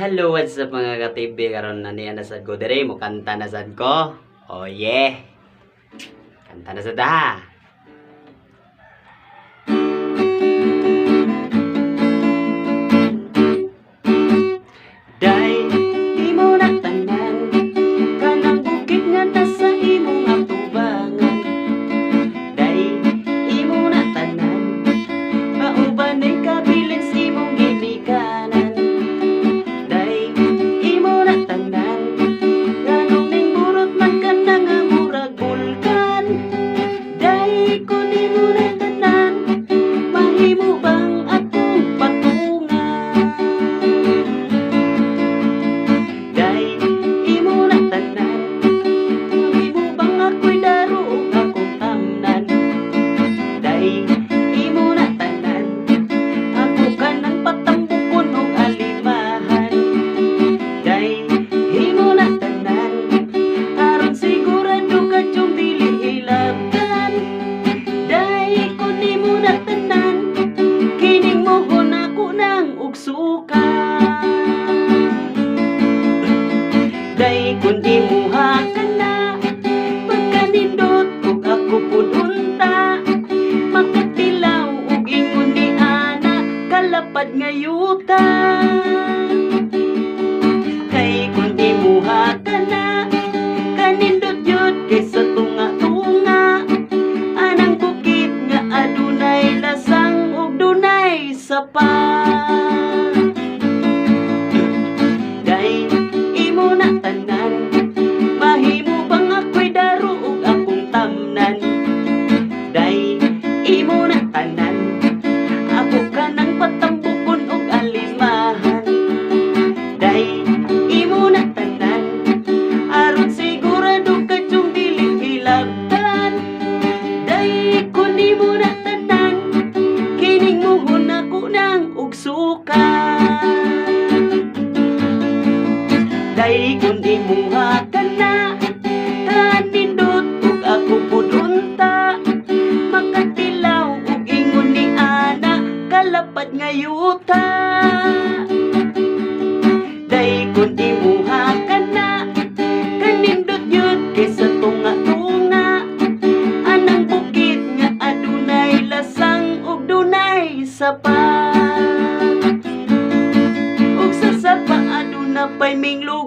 Hello, what's up, mga ka-TV? Karon na niya na sad ko dire, mo kanta na sad ko. Oh yeah. Kanta na sad ha. Day, imo na tanan, kanang bukid nga nasa imong atubangan. Day, imo na tanan, mauban ay kabilin sa imong ginikanan. Day, imo na tanan, nganong ning burot man ka na nga murag bulkan? Day, kun imo na tanan, mahimo bang akong patungan? Day, imo na tanan, mahimo bang ako'y daro ug akong tamnan? Day, imo na tanan, ako kanang patambukon og alimahan. Day, imo na tanan, aron sigurado ka dyong dili hilabtan. Day, kun imo na tanan, kining muhon ako nang ugsukan. Day, kun imuha ka na, pagkanindot ug ako pud unta, makatilaw og ingon ni ana, kalapad nga yuta. Kay kun imuha ka na, kanindot yun kaysa tunga-tunga, anang bukid nga adunay lasang ug dunay sapa. Day, imo na tanan, mahimo bang ako'y daro ug akong tamnan? Day, imo na tanan, ako kanang patambukon og alimahan. Day, imo na tanan, aron sigurado ka dyong dili hilabtan. Day, kun imo na tanan, kining muhon ako nang ugsukan. Day, kun imuha ka na, kanindot ug ako pud unta, makatilaw ug ingon ni ana, kalapad nga yuta. Day, kun imuha ka na, kanindot yun kaysa tunga-tunga, anang bukid nga adunay lasang ug dunay sapa. Ug sa sapa aduna pay minglo.